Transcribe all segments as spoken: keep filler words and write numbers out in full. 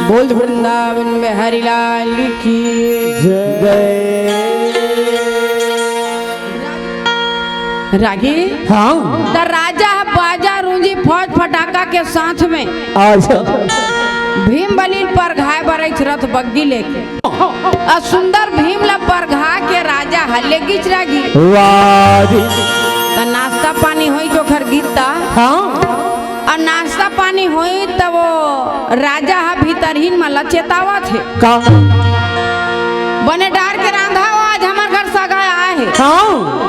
बोल वृंदावन बिहारी लाल की जय। रागी। हाँ। त राजा ह बाजा रूंजी फौज फटाका के साथ में अच्छा। भीम बली ल परघाय बर अइस रथ बग्गी लेके। अउ सुंदर भीम ल परघा के राजा ह लेगिस रागी। वाह जी। त नाश्ता पानी होइस ओखर गीता। हाँ। अउ नाश्ता पानी होइस त वो राजा ह भीतरहीन मन ल चेतावत हे। का? बने डार के रांधा हो, आज हमर घर सगा आए हे। हाँ।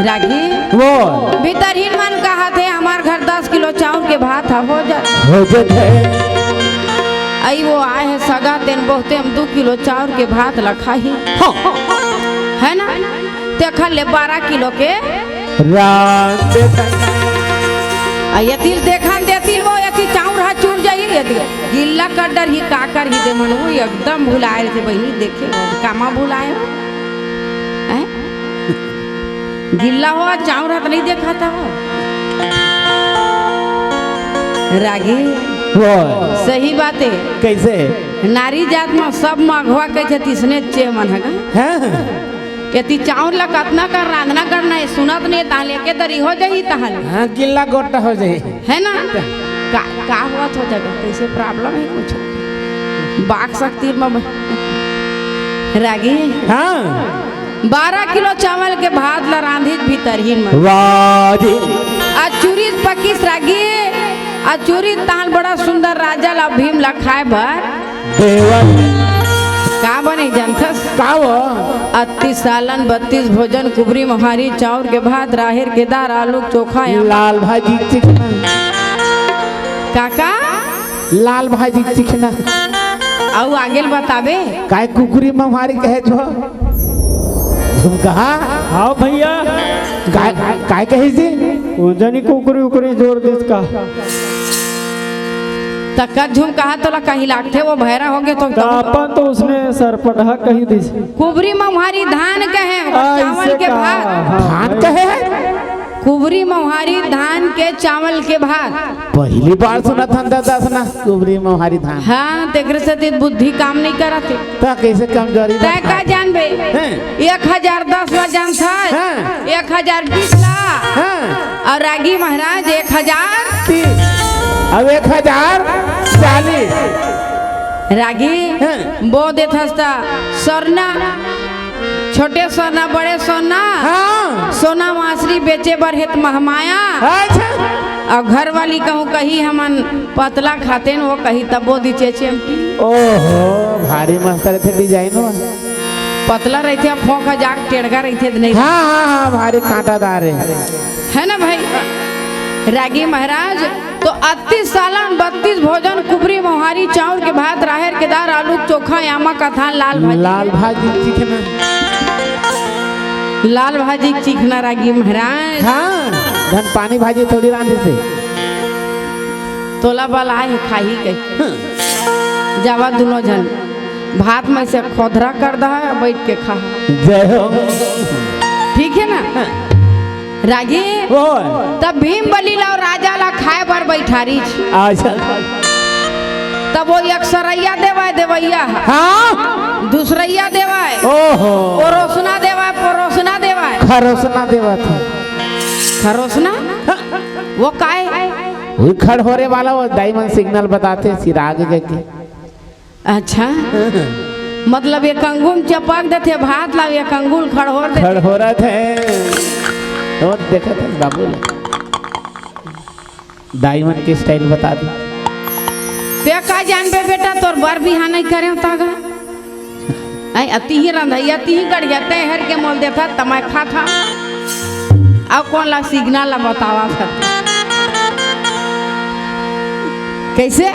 रागी। वो। भीतरहीन मन कहत हे, हमर घर दस किलो चाउर के भात ह हो जात। हो जात हे। अई वो आए हे सगा, तेन बहुते हम दू किलो चाउर के भात ल खाही। हाँ। है ना? तेखर ले बारह किलो के रांध दे। अ एती ल देखन देती ल वो एती चाउर ह चूर जाही, एती गिल्ला कर डरही, का करही दे मन, वो एकदम भुलाए रहिथे बहिनी, देखे कामा भुलाए हो। हैं? गिल्ला हो, चाउर ह त नइ देखात हो। रागी। वो। सही बात हे। कइसे? नारी जात म सब म अघवा कहिथे, तइसने चे मन ह गा। हाँ। एती चाउर ल कतना कर रांधना करना हे, सुनत नइ, तहाँ ले एके दरी हो जाही तहाँ ले। हाँ, गिल्ला गोटा हो जाही। है ना? का, का होवत हो जगा? कइसे problem हे कुछ? बाक सक्तिर म ब-, रागी? हाँ। बारह किलो चावल के भात ल रांधिस भीतरहीन मन। वाह जी। अ चुरिस पकिस रागी, अ चुरिस तहाँ ल बड़ा सुंदर राजा ल भीम ल खाए बर देवल। का बने जानथस? का वो? अत्तीस सालन बत्तीस भोजन, कुबरी मोहारी, चाउर के भात, राहेर के दार, आलू के चोखा, या लाल भाजी चिकना। काका? लाल भाजी चिकना। अउ आगे ल बताबे? काय कुकरी मोहारी कहे जो? झुमका? हाँ भैया। काय, काय कहे जी? वो जनी कुकरी उकरी जोर दिस का। त का झुमका तोला कहीं लागथे, वो भैरा हो गे तो, त अपन तो उसने सरपटहा कही दिस। कुबरी मम्हारी धान कहे, हाँ, चावल इसे के का, भात। हाँ, धान कहे? कुबरी मम्हारी धान के चावल के भात। पहली बार सुनत हन दादा असना कुबरी मम्हारी धान। हाँ, तेकरे सेती बुद्धि काम नइ करत हे। त कइसे कमजोरी तैं बता? का जानबे? हैं? एक हजार दस ला जानथस? हाँ। एक हजार बीस ला? हाँ। अउ रागी महाराज एक हजार? तीस। अउ एक हजार चालीस। रागी हाँ। बो देथस त सरना, छोटे सरना, बड़े सरना, हाँ। सोना मासरी बेचे बर हे त महमाया। अच्छा। अउ घरवाली कहूँ कही हमन पतला खातेन, वो कही तब बो दी चेचे। ओहो, भारी मस्त रहिथे design वो। पतला रहिथे, अब फोंक ह जाके टेढ़गा रहिथे त नहीं। हाँ, हाँ, हाँ, भारी कांटादार हे। है ना भाई? रागी महाराज, तो अत्तीस सालन, बत्तीस भोजन, कुबरी मोहारी, चाउर के भात, राहेर के दार, आलू के चोखा, आमा कथान, लाल भाजी। लाल भाजी चिकना। लाल भाजी चिकना रागी महाराज। हाँ, धन पानी भाजी थोड़ी रांधिस हे। तोला बलाए हे खाही कहि। हाँ। जावा दुनों झन भात में से खोधरा कर दहा, बैठ के खा। जय हो। ठीक हे ना? हाँ। रागी, ओए। तब भीम बली ला अउ राजा ला खाए बर बैठारिस। अच्छा। तब वो एक सरैया देवाय, देवैया। हाँ। दूसरैया देवाय। ओहो। परोसना देवाय, परोसना देवाय। खरोसना देवाय। खरोसना? हाँ। वो काय? वो खड़होरे वाला, वो दाई मन signal बताथे, सिराग करके। अच्छा, मतलब एक अंगुल चपक देथे भात ला, एक अंगुल खड़होर देथे। खड़होरत हे। तो देखत हे बाबू ला। दाई मन के style बता दी। तैं का जानबे बेटा, तोर बर बिहाव नइ करेंव त गा। अई अतिही रंधइया, अतिही गड़िया, तैं हर के मोल देथा, त मैं खाथा। अउ कोन ला signal ला बतावत हस? कइसे?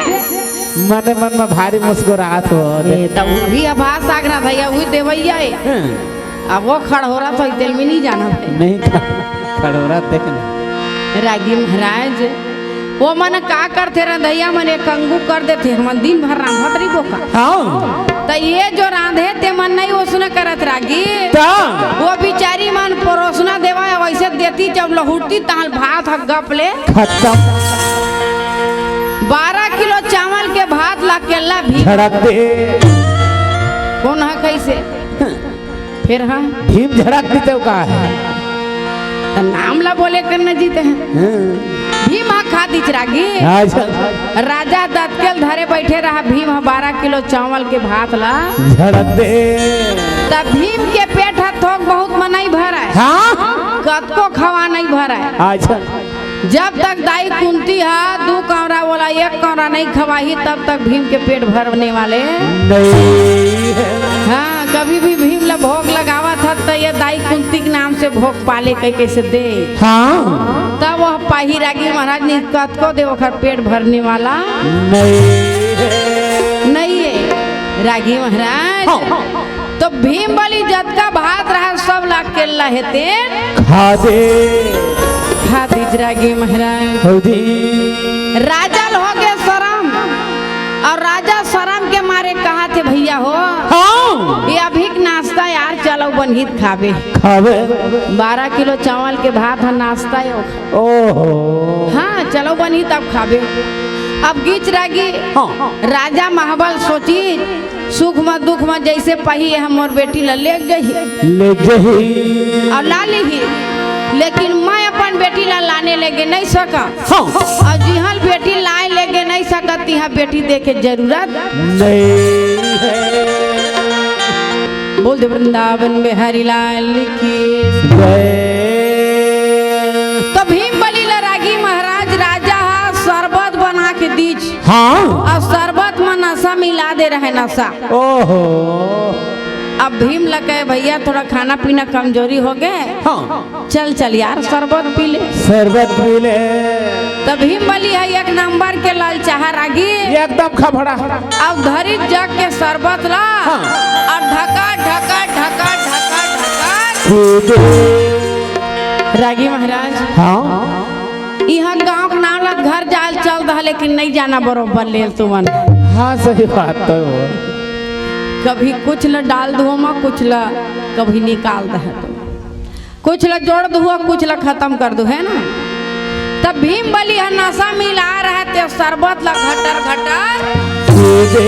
मने मन में भारी मुस्कुरात हो। ए, त उही अभास सागना भैया, उही देवैया हे। हाँ। अब वो खड़होरा तो तेल में नहीं जाना है। नहीं खा-, खड़होरा देख ना। रागी महाराज, वो मन का करथे रंधइया मन, एक अंगू कर देथे, हमन दिन भर रांधत रहिबो का। हाँ। त ये जो रांधे ते मन नहीं ओसने करत रागी। त? वो बिचारी मन परोसना देवा, वइसे देती जब लहुटती तहन भात ह गप ले। खतम। बारह किलो चावल के भात ला के ला भीम। झड़क दे। कोन ह, कइसे? फेर ह? भीम झड़क दे तो का हे? त नाम ला बोले करना जीते हे। हाँ। भीम ह खा दिस रागी। अच्छा। राजा दतकेल धरे बइठे रहा, भीम ह बारह किलो चावल के भात ला। झड़क दे। त भीम के पेट ह थोक बहुत म नइ भरय। हाँ। कतको खवा नइ भरय। अच्छा। जब तक दाई कुंती ह दू कौरा ओला एक कौरा नइ खवाही, तब तक भीम के पेट भरने वाले नइ हे। हाँ, कभी भी भीम ला भोग लगावत ह, त ये दाई कुंती के नाम से भोग पाले कहिके दे। हाँ। तब वह पाही रागी महाराज, नइ कतको दे, ओकर पेट भरने वाला नइ हे। नइ हे। रागी महाराज। हाँ। त भीम बली जतका भात रहा, सब ला अकेल्ला हे तेन खा दे। खा दिस रागी महाराज। हौदी। राजा ल होगे सरम, अउ राजा सरम के मारे कहत हे, भइया हो, हाँ। ये अभी के नाश्ता यार, चलव बनही त खाबे। खाबे। बारह किलो चावल के भात ह नाश्ता हे। ओहो। हाँ, चलव बनही तब खाबे। अब गीच रागी। हाँ। राजा महाबल सोचिस, सुख म दुख म जइसे पाही, ये ह मोर बेटी ला लेग जही। लेग जही। अउ ला लिही, लेकिन मैं अपन बेटी ला लाने लेगे नइ सकंव। हाँ। अउ जिहाँ ल बेटी लाए लेगे नइ सकंव, तिहाँ बेटी देके जरूरत नइ हे। बोल दे वृंदावन बिहारी लाल की। जय। त भीम बली ला रागी महाराज राजा ह शरबत बना के दीस। हाँ। अउ शरबत म नशा मिला दे रहे, नशा। ओहो। अब भीम ल कहे, भइया थोड़ा खाना पीना कमजोरी होगे। हाँ। चल, चल यार, शरबत पी ले। शरबत पी ले। त भीम बली ह एक नंबर के ललचाहा रागी। एकदम खबड़ा। अब धरी जग के शरबत ला। हाँ। अउ ढका, ढका, ढका, ढका, ढका। कूदे। रागी महाराज। हाँ। इहाँ गाँव के नाम ला घर जाल चल दहा, लेकिन नइ जाना बरोबर लेल तुमन। हाँ, सही बात तो। कभी कुछ ल डाल दुहू म, कुछ ल कभी निकाल दहा। कुछ ल जोड़ दुहू, कुछ ल खतम कर दुहू, हे ना? तब भीम बली ह नशा मिला रहा, ते शरबत ल घटर घटर पी दे।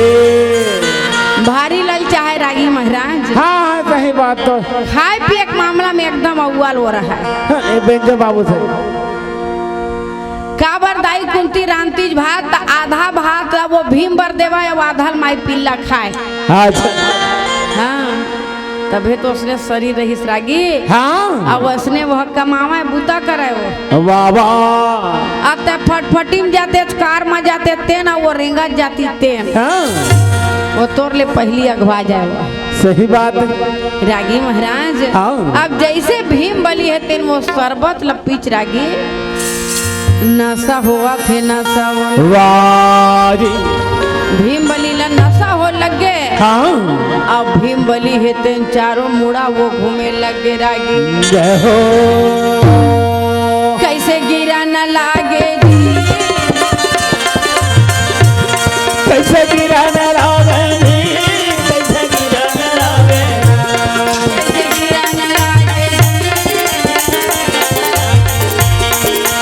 भारी ललचाहे रागी महाराज। हाँ, हाँ, सही बात तो। खाए पिए के मामला में एकदम अव्वल हो रहा है। हाँ, ये बेंजो बाबू से। काबर दाई कुंती रांधतिस भात, त आधा भात ला वो भीम बर देवय, अउ आधा ल माई पिल्ला खाए। अच्छा। हाँ। तभे तो उसने शरीर रहिस रागी। हाँ। अब उसने वह कमावय, बूता करय वो। वाह, वाह। अब ते फटफटी म जाते, कार म जाते, तेन अउ वो रेंगत जातिस तेन। हाँ। वो तोर ले पहिली अघवा जाय वो। सही बात हे। रागी महाराज। हाँ। अब जइसे भीम बली हे तेन वो शरबत ल पीस रागी। नशा होवत हे, नशा होवत। वाह जी। भीम बली ला नशा होय लगे। हाँ। अब भीम बली हे तेन चारों मुड़ा वो घूमे लगे रागी। जय हो। कइसे गिरन लागे जी। कइसे गिरन लागे जी। कइसे गिरन लागे।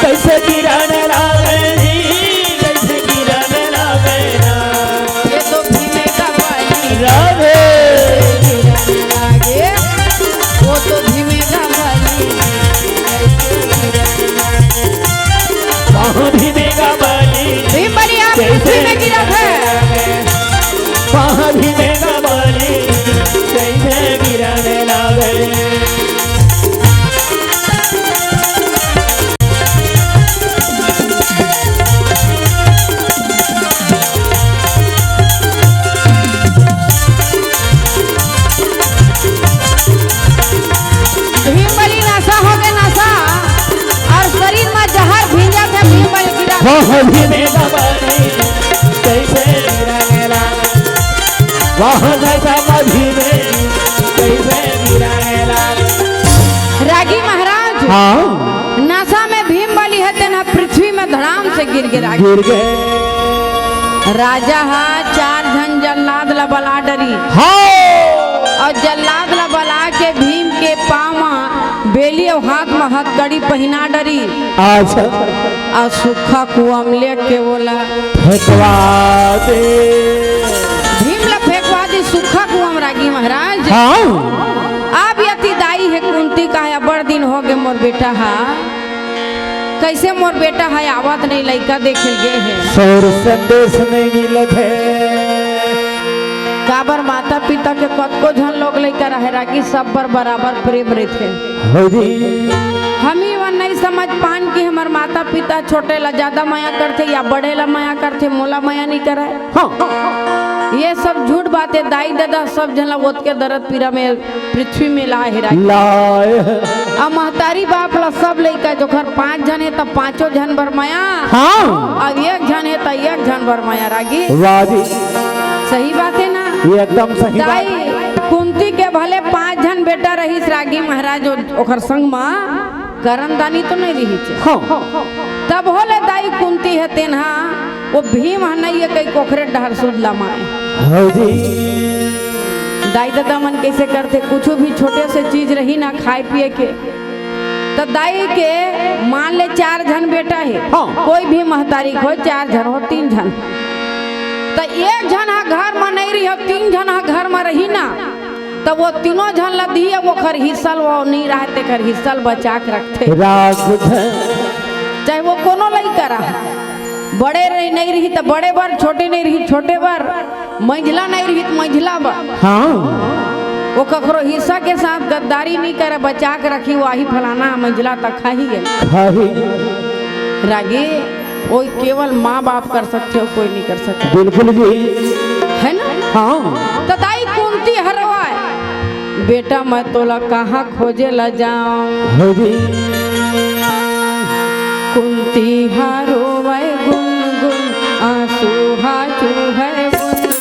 कइसे गिरन लागे जी, कइसे गिरन लागे ना। ये तो भीमे का बली। राधे। गिरन लागे, वो तो भीमे का बली। कहाँ भीमे का बली? भीम बली आप कैसे पृथ्वी में गिरा है। कहाँ भीमे का बली, कइसे गिरन लागे। भीम बली नशा होगे नशा, अउ शरीर म जहर भींजत हे भीम बली गिरा। हो, हो, भीमे का बली, कइसे गिरा गेला। वाह, नशा म भीमे, कइसे गिरा गेला। रागी महाराज, हाँ। नशा में भीम बली हे तेन ह पृथ्वी में धड़ाम से गिर गे रागी। गिर गे। राजा ह चार झन जल्लाद ला बला डरिस। हाँ। अउ जल्लाद ला बला के भीम के पाँव म बेली अउ हाथ म हथकड़ी पहिना डरिस। अच्छा। अउ सुक्खा कुआँ म लेग के ओला फेंकवा दे। हाँ। अब यति दाई हे कुंती कहे, "अब्बड़ दिन होगे मोर बेटा हा, कइसे मोर बेटा हा आवत नहीं, लइका देखे गे हे।" सौर संदेश नहीं मिलत हे। काबर माता पिता के कतको झन लोग लइका रहे रागी, सब बर बराबर प्रेम रहिथे। हो जी। हम ही वन नहीं समझ पान कि हमर माता पिता छोटे ला ज्यादा मया करथे या बड़े ला मया करथे, मोला मया नहीं करे। हाँ। ये सब झूठ बात हे। दाई ददा सब झन ला ओतके दरद पीरा में पृथ्वी में लाए हे रागी। लाए हे। अब महतारी बाप ला सब लइका जोखर पांच झन हे त पांचों झन बर मया। हाँ। अब एक झन हे त एक झन बर मया रागी। वाह जी। सही बात हे ना? ये एकदम सही बात। दाई कुंती के भले पांच झन बेटा रहिस रागी महाराज ओ-, ओखर संग मा करनदानी तो नहीं रहिस। हाँ। तब होले दाई कुंती हे तेन हा, ओ भीम ह नहीं हे कई कोखरे डहर सुध लमाए। हाँ जी। दाई ददा मन कइसे करथे, कुछु भी छोटे से चीज रही ना खाए पिए के, त दाई के मान ले चार झन बेटा हे, हाँ। कोई भी महतारी के होय, चार झन हो, तीन झन, त एक झन हा घर म नहीं रही हो, तीन झन हा घर म रही ना, त वो तीनों झन ला दिए, ओखर हिस्सा ल वो नहीं रहे, तेखर हिस्सा ल बचा के रखथे। राख धन। चाहे वो कोनो लइका रहे, बड़े रही, नहीं रही त बड़े बर, छोटे नहीं रही छोटे बर, मंझला नहीं रही त मंझला बर। हाँ। वो कखरो हिस्सा के साथ गद्दारी नहीं करे, बचा के रखी, वाही फलाना मंझला तक खाही है। खाही। रागी, वो केवल माँ बाप कर सकथे हो, कोई नहीं कर सकता। बिल्कुल जी। है ना? हाँ। त दाई कुंती ह रोवय, "बेटा मैं तोला कहाँ खोजे ला जाऊं?" हो जी। कुंती ह रोवय गुनगुन, आंसू ह चूहय बुनबुन,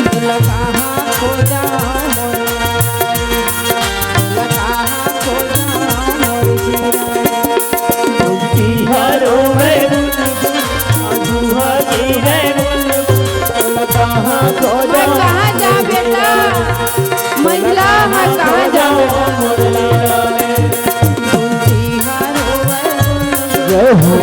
तोला कहाँ खोजाऊं मोर, तोला कहाँ खोजाऊं मोर हीरा। कुंती ह रोवय गुनगुन, आंसू ह चूहय बुनबुन, तोला कहाँ मैं खोजाऊं कहाँ जा मोर बेटा? हीरा। महिला मैं कहाँ जा बेटा? जय हो।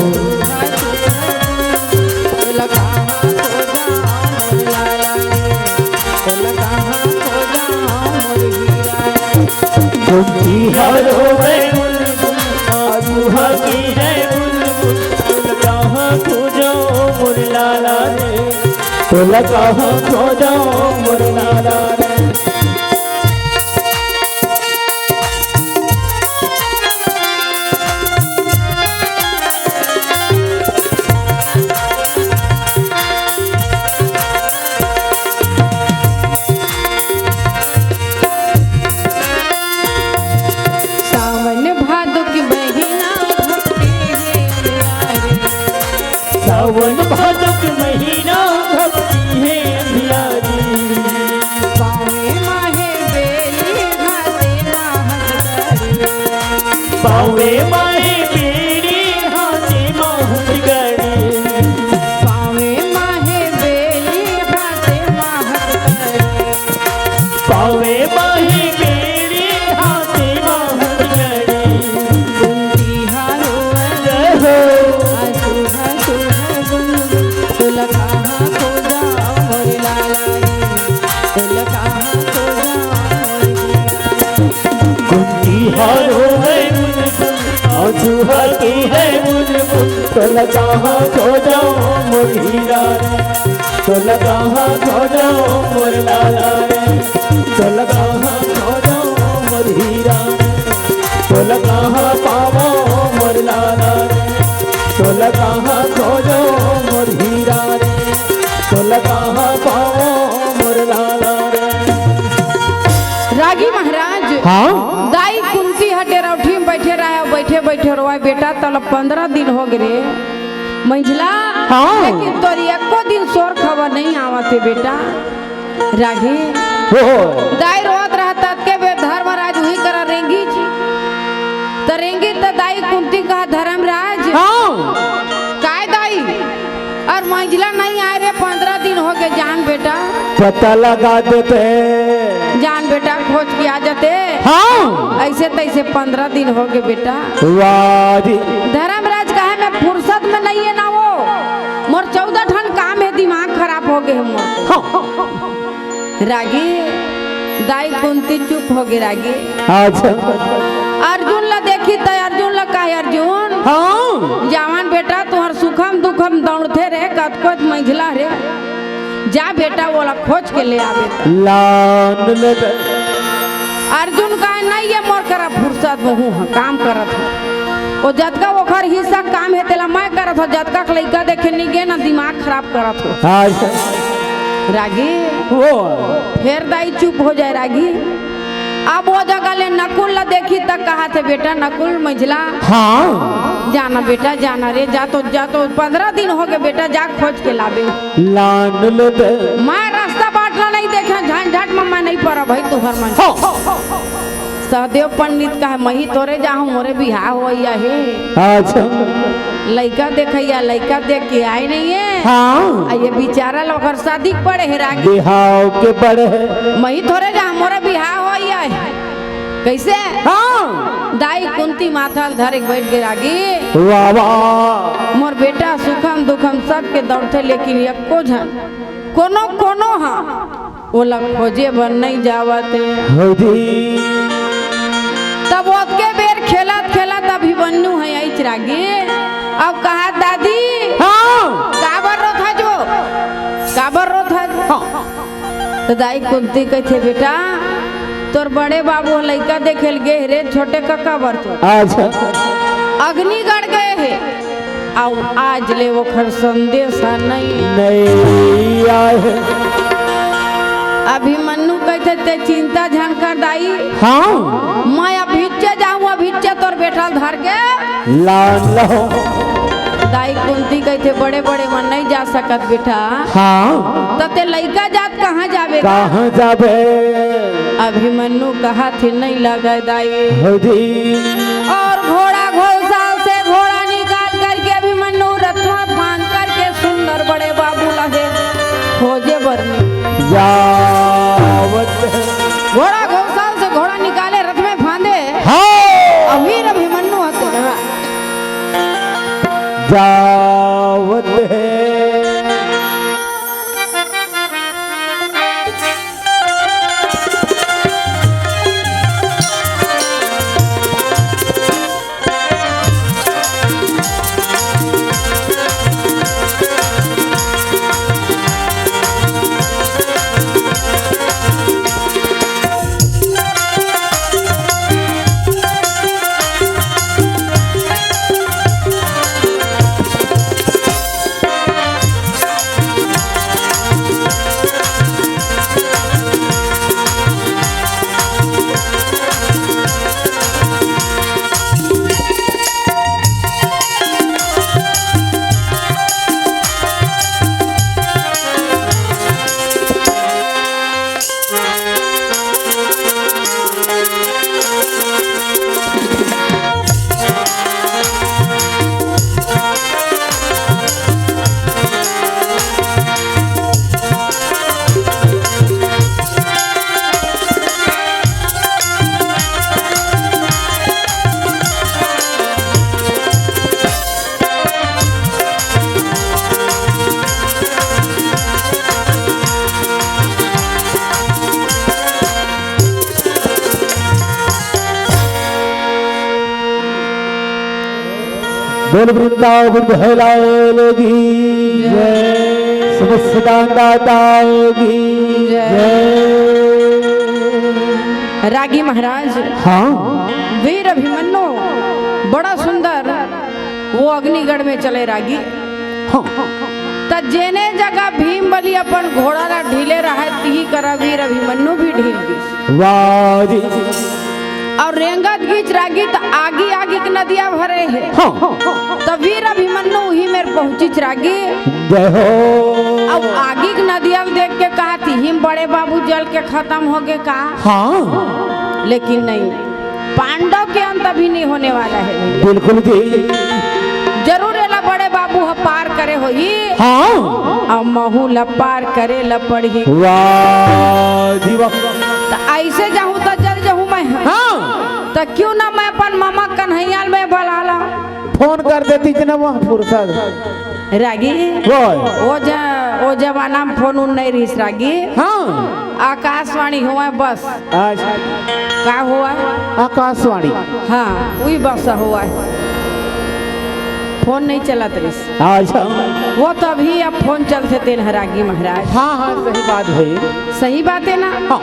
कुंती ह रोवय गुनगुन, आंसू ह चूहय बुनबुन, तोला कहाँ खोजाऊं मोर लाला रे। तोला कहाँ खोजाऊं मोर लाला रे। सावन भादो के महीना भक्ति हे प्यारी। सावन भादो के महीना भक्ति हे प्यारी। पावे माहे बेली घाटे महक करी। पावे माहे बेली घाटे महक करी। पावे माहे बेली घाटे महक करी। पावे माही बेड़ी हाथी माहूर गड़ी। कुंती हारो जय हो। आसू हासू है गुनगुन, तोला कहाँ खोजा मोर लाला रे, तोला कहाँ खोजा मोर हीरा। कुंती हारो है गुनगुन, आसू हासू है गुनगुन, तोला कहाँ खोजा मोर हीरा रे। तोला कहाँ खोजों मोर लाला रे, तोला कहाँ खोजों मोर हीरा रे, तोला कहाँ पावों मोर लाला रे, तोला कहाँ खोजों मोर हीरा रे, तोला कहाँ पावों मोर लाला रे। रागी महाराज, हाँ? दाई कुंती ह डेरौठी में बैठे रहे, बैठे बैठे रोवाय, बेटा तोला पंद्रह दिन हो गे रे। मंझला, हाँ। लेकिन तोर एको दिन सोर खबर नहीं आवत हे बेटा। रागी, हो। दाई रोवत रहत, ततके बेर धर्मराज उही करा रेंगिस। त रेंगिस त दाई कुंती कहा, धर्मराज, हाँ। काय दाई? अउ मंझला नहीं आय रे, पंद्रह दिन हो गे जान बेटा। पता लगा देते। जान बेटा, खोज के आ जाते। हाँ। ऐसे तैसे पंद्रह दिन हो गे बेटा। वाह जी। धर्मराज कहे, मैं फुर्सत में नहीं है ना वो, मोर चौदह ठन काम है, दिमाग खराब हो गे है मोर। हाँ। रागी, दाई कुंती चुप हो गे रागी। अच्छा। अर्जुन ला देखी त अर्जुन ला कहे, "अर्जुन, हाँ। जवान बेटा तुहर सुखम दुखम दौड़थे रे, कतको मंझला रे, जा बेटा ओला खोज के ले आबे।" लान ले दे। अर्जुन कहे, "नहीं, ये मोर करा फुर्सत, वहू ह काम करत ह, ओ जतका ओखर हिस्सा काम हे तेला मैं करत हो, जतका के लइका देखे नहीं गे ना दिमाग खराब करत हो।" अच्छा। रागी। वो। फेर दाई चुप हो जाए रागी। अब वो जगह ले नकुल ला देखी त कहा थे, "बेटा नकुल मंझला, हाँ। जाना बेटा, जाना रे, जा तो, जा तो, पंद्रह दिन हो गे बेटा, जा खोज के लाबे।" लान ले दे। मैं रास्ता बाट ला नहीं देखे, झंझट में मैं नहीं पड़ा भाई तुहर मन। हाँ। सहदेव पंडित कहे, "मही तोरे जाहूं, मोरे बिहाव होइया हे।" अच्छा। लइका देखइया, लइका देख के आए नहीं है। हाँ। आ ये बेचारा ला ओकर शादी के पड़े हे रागी। बिहाव के पड़े हे। मही थोरे जाहूं, मोरे बिहाव होइया हे। कैसे? हाँ। दाई कुंती माथा ल धर के बैठ गे रागी। वाह, वाह। मोर बेटा सुखम दुखम सबके दौड़थे, लेकिन एको झन कोनो, कोनो हा ओला खोजे बर नइ जावत हे। हौदी। तब ओतके बेर खेलत खेलत अभिमन्यु ह आइच रागी। अब कहा, "दादी, हाँ। काबर रोथस वो? काबर रोथस?" हाँ। त दाई कुंती कहिथे, "बेटा, तोर बड़े बाबू ह लइका देखे ल गे हे रे, छोटे कका बर तो। अच्छा। अग्निगढ़ गे हे।" अउ आज ले ओखर संदेश ह नइ आय। नइ आय। अभिमन्यु कहिथे, "ते चिंता झन कर दाई। हाँ। मैं अभिच्चे जाहूं, अभिच्चे तोर बेटा ल धर के लान लहूं।" दाई कुंती कहिथे, "बड़े बड़े मन नइ जा सकत बेटा।" हाँ। त ते लइका जात कहाँ जाबे? कहाँ जाबे? अभिमन्यु कहा थे, "नइ लगय दाई।" हौदी। अउ घोड़ा घोलसाल से घोड़ा निकाल करके अभिमन्यु रथवा बांध करके सुंदर बड़े बाबू ला हे खोजे बर जावत हे। घोड़ा घोलसाल से घोड़ा निकाले, रथ में फांदे। हाँ। अउ वीर अभिमन्यु हते। जावत हे। बोल वृंदावन बिहारी लाल की जय। समस्त दान दाताओं की जय। जय। रागी महाराज, हाँ। वीर अभिमन्यु बड़ा सुंदर वो अग्निगढ़ में चले रागी। हाँ। त जेने जगह भीम बली अपन घोड़ा ला ढीले रहय, तिही करा वीर अभिमन्यु भी ढील दिस। वाह जी। अउ रेंगत गीच रागी त आगी आगी के नदिया भरे हे। हाँ। त वीर अभिमन्यु उही मेर पहुंचिच रागी। जय हो। अउ आगी के नदिया ल देख के कहा, "तिही म बड़े बाबू जल के खतम हो गे का?" हाँ। लेकिन नहीं, पांडव के अंत अभी नहीं होने वाला है भैया। बिल्कुल जी। जरूर एला बड़े बाबू ह पार करे होही। हाँ। अउ महू ला पार करे ला पड़ही। वाह जी वाह। त ऐसे जाहूं त जल जाहूं मैं। हाँ। त क्यों ना मैं अपन मामा कन्हैया ल मैं बला ला। फोन कर देती जना वह फुर्सत। रागी। वो। वो ज-, वो जमाना में फोन उन नहीं रहिस रागी। हाँ। आकाशवाणी होवय बस। अच्छा। का होवय? आकाशवाणी। हाँ, वही बस होवय। फोन नहीं चलत रहिस। अच्छा। वो तभी अब फोन चलथे तेन ह रागी महाराज। हाँ, हाँ, सही बात है। सही बात है ना? हाँ।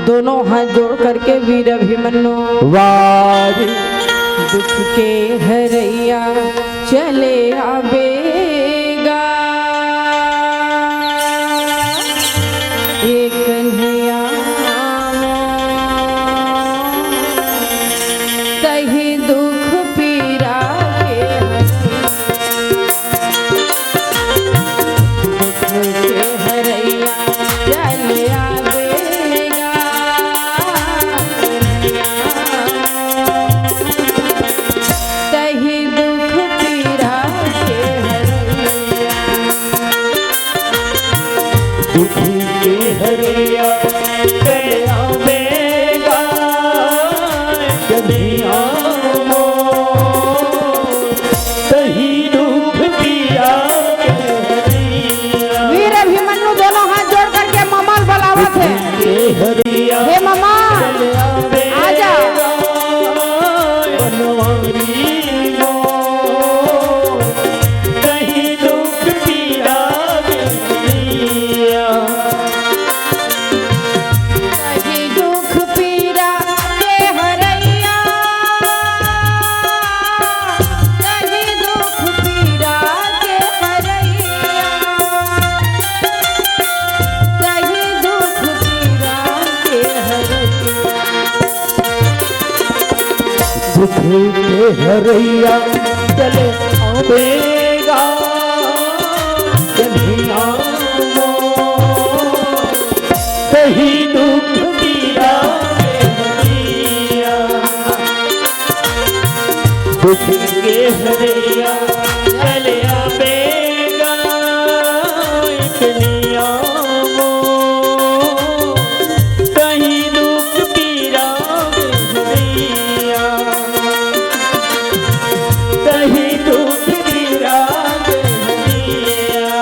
दोनों हाथ जोड़ करके वीर अभिमन्यु। वाह जी। दुख के हरैया चले आबेगा, ए कन्हैया, तही दुख पीरा के हरैया। दुख के हरैया चल आवेगा, तही दुख पीरा के हरैया। दुख के हरैया चल आवेगा, कन्हैया मोर, तही दुख पीरा के हरैया। वीर अभिमन्यु दोनों हाथ जोड़ करके ममा ल बलावत हे। दुख के हरैया हे ममा, चल आवेगा, आजा। बनवारी मोर, तही दुख पीरा के हरैया। तही दुख पीरा के हरैया, तही दुख पीरा के हरैया, तही दुख पीरा के हरैया। दुख के हरैया चले आवेगा, कन्हैया मोर, तही दुख पीरा के हरैया। दुख के हरैया चल आवेगा, कन्हैया मोर, तही दुख पीरा के हरैया। तही दुख पीरा के हरैया।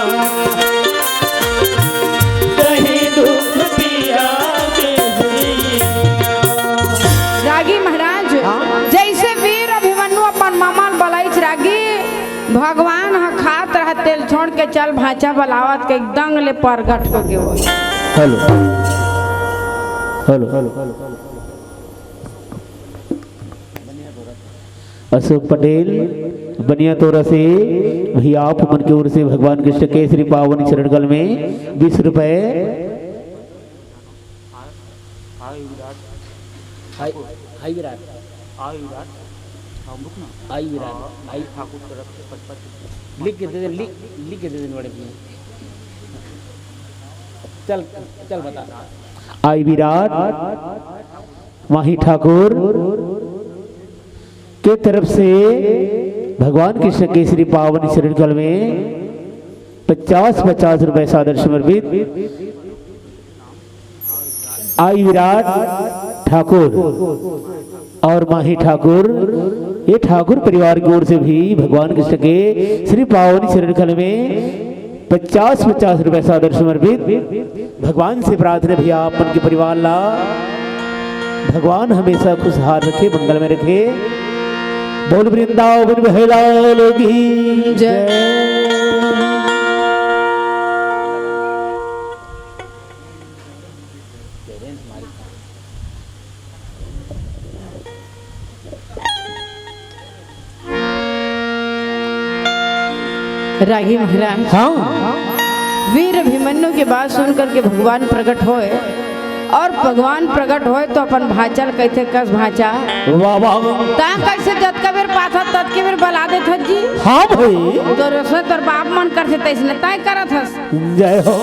तही दुख पीरा के हरैया। रागी महाराज, हाँ? जैसे वीर अभिमन्यु अपन ममा ल बलाइच रागी, भगवान ह खात रह तेल छोड़ के चल भांचा बलावत के एकदम ले परगट हो गे वो। हेलो। हेलो। अशोक पटेल, बनिया तोरा से भैया आप मन के ओर से भगवान कृष्ण के श्री पावन चरण कल में बीस रुपए। हाय, हाय विराट। हाय, हाय विराट। हाय विराट। हाँ, रुक ना। हाय विराट। हाँ, आई ठाकुर तरफ से पचपन। लिख के दे दे, लिख, लिख के दे दे बड़े भैया। चल, चल बता। आई विराट, माही ठाकुर के तरफ से भगवान कृष्ण के श्री पावन चरण कल में पचास पचास रुपए सादर समर्पित। आई विराट ठाकुर और माही ठाकुर, ये ठाकुर परिवार की ओर से भी भगवान कृष्ण के श्री पावन चरण कल में पचास पचास रुपए सादर समर्पित। भगवान से प्रार्थना भैया, आप मन के परिवार ला भगवान हमेशा खुशहाल रखे, मंगल में रखे। बोल वृंदावन बिहारी लाल की जय। रागी महाराज, हाँ। वीर अभिमन्यु के बात सुन करके भगवान प्रकट होए, और भगवान प्रकट होए तो अपन भांचा ल कहिथे, कस भांचा। वाह, वाह। ता कैसे जतका बेर पाथा ततके बेर बला देथस जी। हाँ भाई। तो रसोई तोर बाप मन करथे तैसने तैं करत हस। जय हो।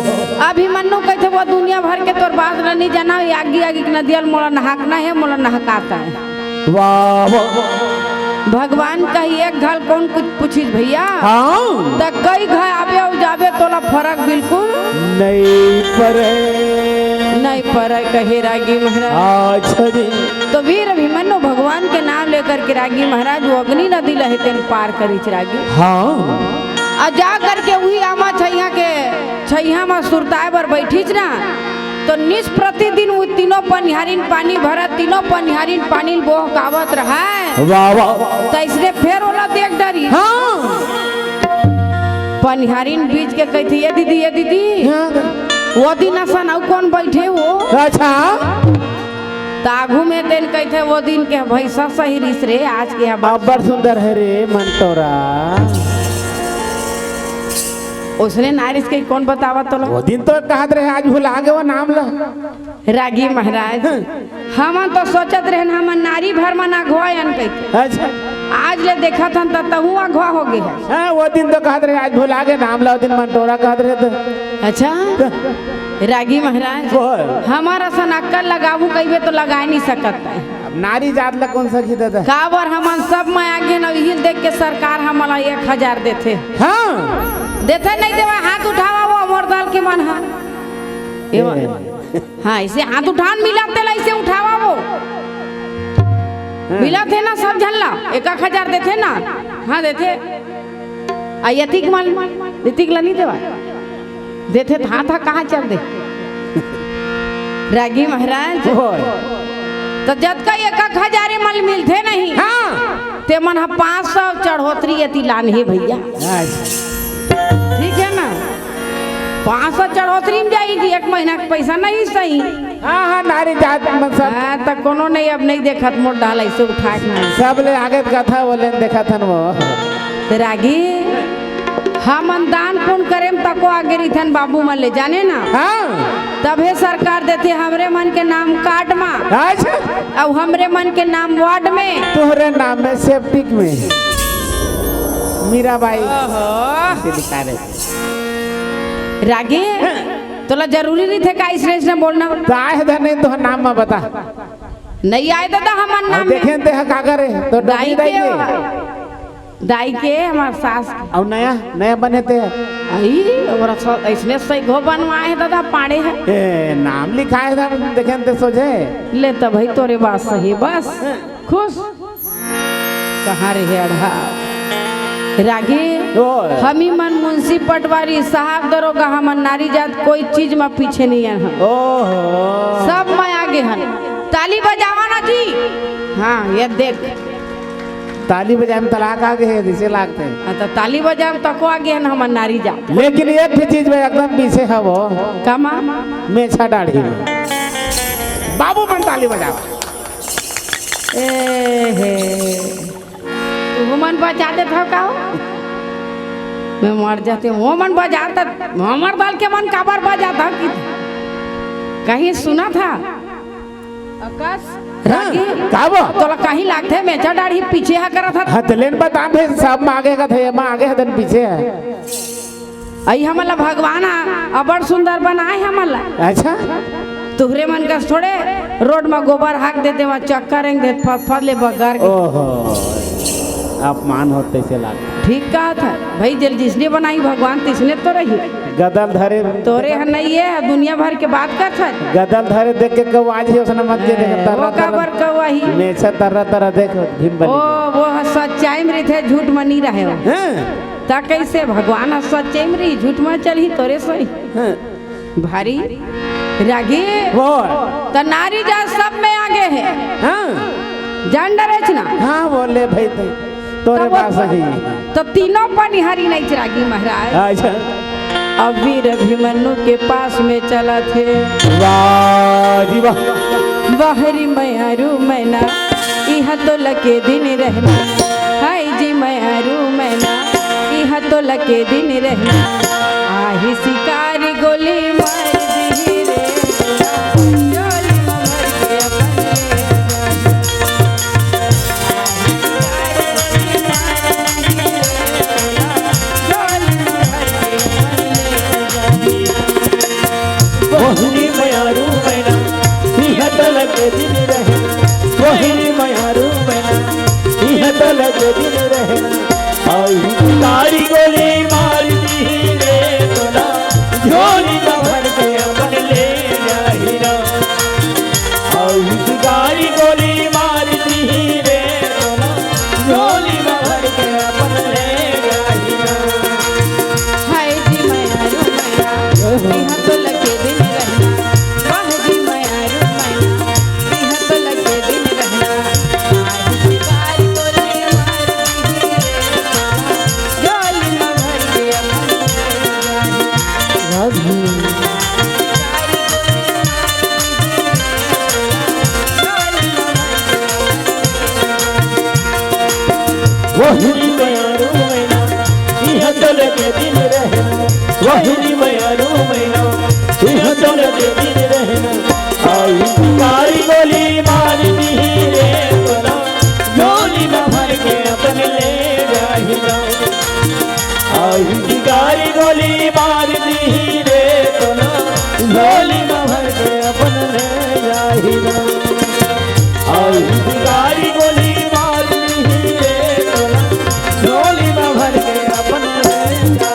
अभिमन्यु कहिथे, वो दुनिया भर के तोर बात ल नहीं जाना, आगी आगी के नदिया ल मोला नहाकना है, मोला नहकाता है। वाह, वाह। भगवान कही एक घाल कौन कुछ पूछिस भैया? हाँ। त कई घाल आबे अउ जाबे तोला फरक बिल्कुल नहीं परे। नहीं परे कहे रागी महाराज। अच्छा जी। तो वीर अभिमन्यु भगवान के नाम लेकर के रागी महाराज वो अग्नि नदी ल हे तेन पार करिस रागी। हाँ। अउ जा करके उही आमा छइहां के छइहां म सुरताए बर बइठिस ना, तो निस प्रतिदिन वो तीनों पनिहारिन पानी भरत, तीनों पनिहारिन पानी ल बोहकावत रहय। वाह, वाह। त अइसने फेर ओला देख डरिस। हाँ। पनिहारिन बीच के कहिथे, "ए दीदी, ए दीदी, हाँ। वो दिन असन अउ कोन बइठे हो?" अच्छा। त आघू में तेन कहिथे, "वो दिन के भइसा सही रिहिस रे, आज के ह बड़ अब्बड़ सुंदर हे रे मनटोरा।" ओसने नारिस के कोन बतावत तोला? वो दिन तो कहत रहे, आज भुला गे वो नाम ल। रागी महाराज, हमन तो सोचत रहेन, हमन नारी भर मन अघवा अन कहिके। अच्छा। आज ले देखत हन त तहूं अघवा हो गे हे। हाँ, वो दिन तो कहत रहे, आज भुला गे नाम ल, वो दिन मनटोरा कहत रहे त। अच्छा। रागी महाराज, बोल। हमर असन अक्कल लगाबू कहिबे तो लगाए नहीं सकत। अब नारी जात ला कोन सखी दादा? काबर हमन सब में आगे न, इही ल देख के सरकार हमन ला एक हजार देथे। हाँ। देथे नहीं देवा, हाथ उठावा वो अमर दल के मन हा। ए ए। हाँ, इसे हाथ उठान मिलत तेला, इसे उठावा वो। हाँ। मिलत हे ना सब झन ला, एक एक हजार देथे ना। हाँ, देथे। आ यतिक मन, यतिक ला नहीं देवा। देथे त हाथ हा कहाँ चल दे। रागी महाराज, ओए। त जतका एक एक हजार ए मन मिलथे नहीं, हाँ। ते मन ह पाँच सौ चढ़ोतरी एती लान हे भइया। अच्छा। ठीक हे ना, पाँच सौ चढ़ोतरी में जाही जी, एक महीना के पइसा नहीं सही। हाँ, हाँ, नारी जात मन सब। हाँ, त कोनो नहीं, अब नहीं देखत मोर डाल अइसे उठा के। सब ले आगे कथा बोले देखत हन वो। त रागी, हमन दान पुण्य करे म तको आगे रहिथन बाबू मन ले, जाने ना? हाँ। तभे सरकार देथे हमरे मन के नाम कार्ड मा। अच्छा। अउ हमरे मन के नाम वार्ड में। तोहरे नाम में सेप्टिक में। मीराबाई। ओहो। ऐसे लिखा रहे। रागी, हाँ। तोला जरूरी रहिथे का अइसने अइसने बोलना? त आए हे धन नहीं, तोहर नाम मा बता। नहीं आए दादा, हमर नाम में। देखे ते ह का करे, तो दाई डबली दाई के के। वा। दाई के, हमर सास के। अउ नया, नया बने ते। आई, ओकरा स-, अइसने सही घो बनवाए हे दादा, पाड़े हे। ए, नाम लिखाए हे, देखे ते सोझे। ले त भाई, तोरे बात सही, बस। खुश। कहाँ रे हे अढ़ा? रागी, ओए। हमी मन मुंशी पटवारी, साहब दरोगा, हमन नारी जात कोई चीज में पीछे नहीं हन। ओहो। सब में आगे हन। ताली बजावा ना जी। हाँ, ये देख। ताली बजाए में तलाक आगे हे, जइसे लागथे। हाँ, त ताली बजाए में तको आगे हन हमर नारी जात। लेकिन एक भी चीज में एकदम पीछे हे वो। कामा? मेछा दाढ़ी में। बाबू मन ताली बजावा। ए हे। तुहू मन बजा देत हव का हो? मैं मर जाते, वो मन बजात, हमर दल के मन काबर बजात हव कि कहीं सुनत हव? अकस, हाँ, रागी, का बा? तोला कहीं लागथे मेछा दाढ़ी पीछे हा करत हव? हाँ, त लेन बता भाई, सब में आगे का थे, मैं आगे हदन पीछे हे। अई हमन ला भगवान ह अबड़ सुंदर बनाए हमन ला। अच्छा। तुहरे मन कस थोड़े रोड म गोबर हाक देते, वहाँ चक्कर रेंग देत, फत फत ले बगर के। ओहो, अपमान होत तइसे लाग। ठीक कहत हे भाई, जेल जिसने बनाई भगवान तिसने तो रही। गदल धरे। तोरे ह नहीं हे, दुनिया भर के बात करत हे। गदल धरे देख के कौआ जी, ओसने मत के देख, ए, तर्रा वो तर्रा। काबर कौआ ही? मेछा तर्रा तर्रा देख, भीम बनी। ओ, वो ह सच्चाई में रहिथे, झूठ म नहीं रहे वो। हाँ। त कइसे भगवान ह सच्चे में रही, झूठ म चलही तोरे सही। हाँ। भारी रागी। बोल। त नारी जात सब में आगे हे। हाँ। जान डरेच ना। हाँ, बोले भाई, तो तोरे तब वो बात सही। त तीनों पनिहारी नहीं रागी महाराज। अच्छा। अबीर अभिमन्यु के पास में चलत हे। वाह जी वाह। बहरी मयारू मैना, इहाँ तो लगे दिन रहना। हाय जी मयारू मैना, इहाँ तो लगे दिन रहना। आही शिकारी गोली मार दिही रे। झोली में भर के अपन ले जाही। मोहिनी मयारू मैना, इहाँ तो लगे दिन रहे। मोहिनी मयारू मैना, इहाँ तो लगे दिन रहे। अउ तारी गोली मार दी रे तोला, झोली में भर के अपन ले जाही ना। अउ गाड़ी गोली मार दी रे तोला, झोली में भर के अपन ले जाही ना। दिन रहना। आई शिकारी गोली मार दी रे तोला, झोली में भर के अपन ले जाही ना। आई शिकारी गोली मार दी रे तोला, झोली में भर के अपन ले जाही ना। आई शिकारी गोली मार दी रे तोला, झोली में भर के अपन ले जाही ना।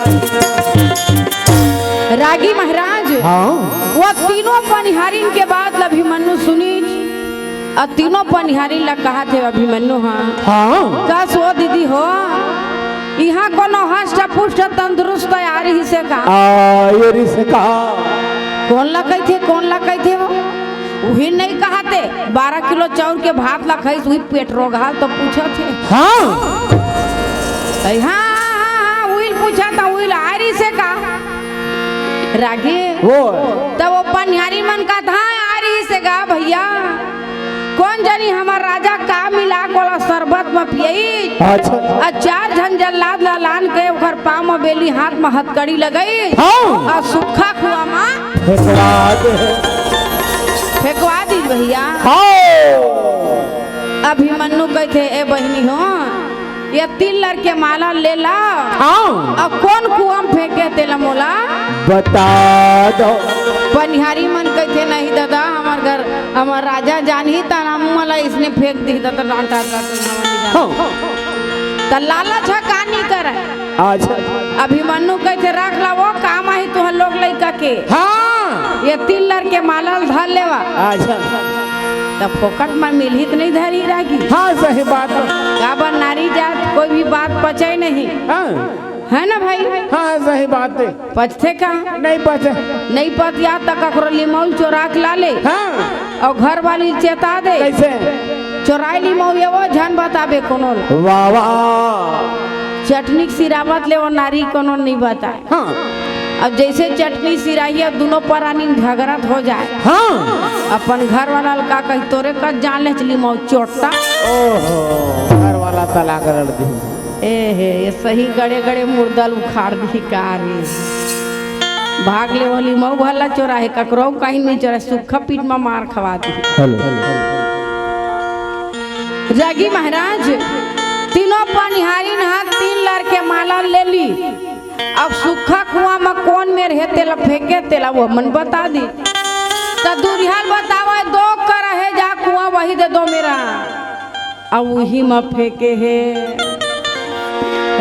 रागी महाराज, हाँ। वो तीनों पनिहारिन के बात ल अभिमन्यु सुनिस, अउ तीनों पनिहारिन ल कहत हे अभिमन्यु, हाँ। हाँ। कस ओ दीदी हो, इहाँ कोनो हष्ट पुष्ट तंदुरुस्त आ रहिस हे का? आ, ये रिस का। कोन ला कहिथे, कोन ला कहिथे वो? उही नइ कहत हे, बारह किलो चाउर के भात ला खाइस, उही पेट रोगहा ल तो पूछत हे। हाँ। अइ हाँ, हाँ, हाँ, हाँ, उही ल पूछत हे, उही ला आ रहिस हे का? रागी। वो। तब वो पनिहारी मन कहत हे, हाँ, आ रहिस हे गा भइया। कोन जनी हमर राजा का मिला के ओला शरबत म पियई। अच्छा। अउ चार झन जल्लाद ला लान के ओखर पाँव म बेली, हाथ म हथकड़ी लगई। हाँ। अउ सुक्खा कुआँ म फेंकवा दे। फेंकवा दिस भइया। हाँ। अभिमन्यु कहिथे, ए बहिनी हो, ये तीन लर के माला ले ला। हाँ। अउ कोन कुआँ म फेंके तेला मोला बता दो। पनिहारी मन कहिथे, नहीं दादा, हमर घर, हमर राजा जानही त हमन ला इसने फेंक दिही, त डांटा, डांटा, डांटा। हाँ। त लालच ह का नइ करय। अच्छा। अभिमन्यु कहिथे, रख ला, वो काम आही तुहर लोग लइका के। हाँ। ये तीन लर के माला ल धर लेवा। अच्छा। त फोकट म मिलही त नइ धरही रागी। हाँ, सही बात हे। काबर नारी जात कोई भी बात पचय नहीं। हाँ। हे ना भाई? हाँ, सही बात हे। पचथे का? नइ पचे। नइ पतिया त ककरो लिमउल चोरा के ला ले। हाँ। अउ घर वाली ल चेता दे। कइसे? चोराय लिमउल ये वो झन बताबे कोनो ल। वाह, वाह। चटनी के सिरावत ले वो नारी कोनो नइ बताय। हाँ। अब जइसे चटनी सिराही, अब दूनों परानी झगरत हो जाय। हाँ। अपन घर वाला ल का कही, तोरे कस जान ले चली मऊ चोट्टा। ओहो, घर वाला तलाक लड़ दी। ए हे, ये सही गड़े गड़े मुर्दा ल उखाड़ दी का रे। भाग ले वाली मऊ भला चोराहे, ककरो कहीं नइ चोराहे, सुक्खा पीठ म मार खवा दी। हेलो। रागी महाराज, तीनों पनिहारिन ह तीन लर के माला ले ली। अब सुक्खा कुआं म कोन मेर हे, तेला फेंके, तेला वो मन बता दी। त दूरिहा ल बतावय, दो कर हे जा कुआं, वही दे दो मेरा। अब उही म फेंके हे।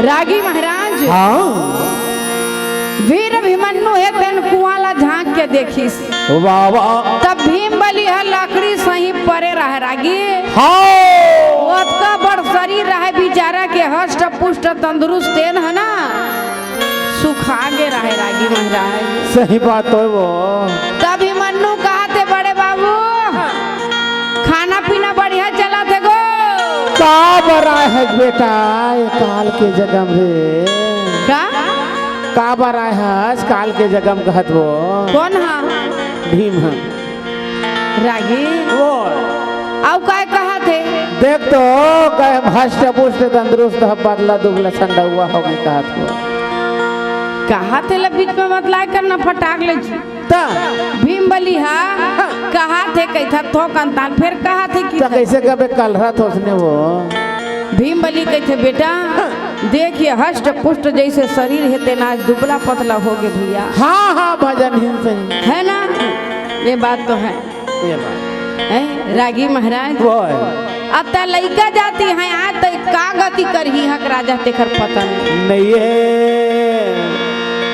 रागी महाराज, हाँ। वीर अभिमन्यु हे, तेन कुआं ला झांक के देखिस। वाह, वाह। तब भीम बली ह लकड़ी सही परे रहे रागी। हाँ। ओतका बड़ शरीर रहे बिचारा के, हष्ट पुष्ट तंदुरुस्त तेन ह ना, सुखा गे रहे रागी महाराज। सही बात हे वो। तब अभिमन्यु कहत हे, बड़े बाबू, खाना पीना बढ़िया चलत हे गो? का बर आय हस बेटा, ये काल के जगह म रे? का? का बर आय हस काल के जगह म कहत वो? कोन हा? भीम ह। रागी? वो। अउ काय कहत हे? देख तो, कहे हष्ट पुष्ट तंदुरुस्त ह, पतला दुबला संडउवा होगे कहत वो। कहत हे ला बीच म बतलाय कर ना, फटाक ले जी। त भीम बली हा हाँ। कहत हे कहिथा थोकन तान, फेर कहत हे कि त कइसे कबे कलरत होसने वो। भीम बली कहिथे, बेटा, हाँ। देख ये हष्ट पुष्ट जइसे शरीर हे, तेन आज दुबला पतला होगे भइया। हाँ, हाँ, भजन हिन सही। हे ना? ये बात तो हे। ये बात। हैं, रागी महाराज? वो हे। अब त लइका जाति हे, आज त का गति करही हक राजा, तेखर पता नहीं। नहीं हे।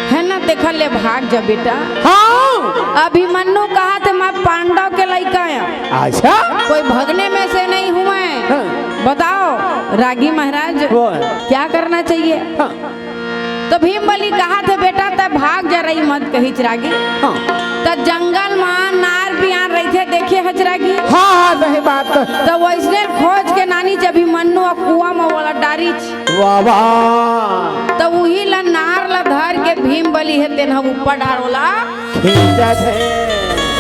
हे ना, तेखर ले भाग जा बेटा। हाँ। अभिमन्यु कहत हे, मैं पांडव के लइका हंव। अच्छा। कोई भगने में से नहीं हूँ मैं। हाँ। बताओ रागी महाराज, वो हे। क्या करना चाहिए? हाँ। त भीम बली कहत हे, बेटा, तैं भाग जा, रही मत कहिच रागी। हाँ। त जंगल म नार बियान रहिथे, देखे हच रागी। हाँ, हाँ, सही बात। त वइसने खोज के लानिच अभिमन्यु अउ कुआं म ओला डारिच। वाह, वाह। त उही ला नार ला धर के भीम बली हे, तेन ह ऊपर डार ओला खींचत हे।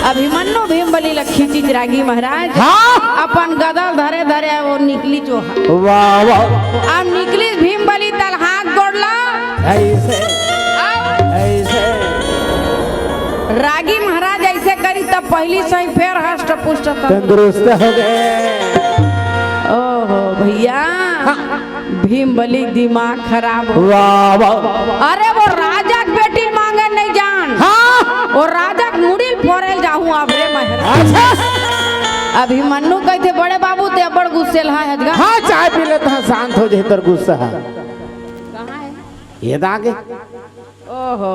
अभिमन्यु भीम बली ला खींचिच रागी महाराज। हाँ। अपन गदा ल धरे धरे वो निकलिच ओहा। वाह, वाह। अब निकलिच भीम बली तब हाथ गोड़ ला। अइसे। अब अइसे। रागी महाराज ऐसे करी तब पहली सही फेर हष्ट पुष्ट तंदुरुस्त। तंदुरुस्त हो गए। ओहो भैया, भीम बली दिमाग खराब हो। वाह वाह। अरे वो राजा के बेटी मांगे नहीं जान। हाँ। वो राजा के मुड़ी फोरेल जाहूं अब रे महर। अच्छा। अभिमन्यु कहते बड़े बाबू ते बड़ गुस्सेल हा हजगा। हाँ, चाय पी लेता है, शांत हो जाए तोर गुस्सा। कहाँ है? ये दागे। ओहो।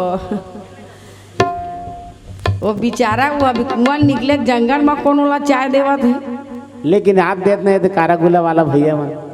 वो बेचारा वो अभी कुआं निकले जंगल में कौन वाला चाय देवत है। लेकिन आप देत नहीं तो कारागुला वाला भैया मन।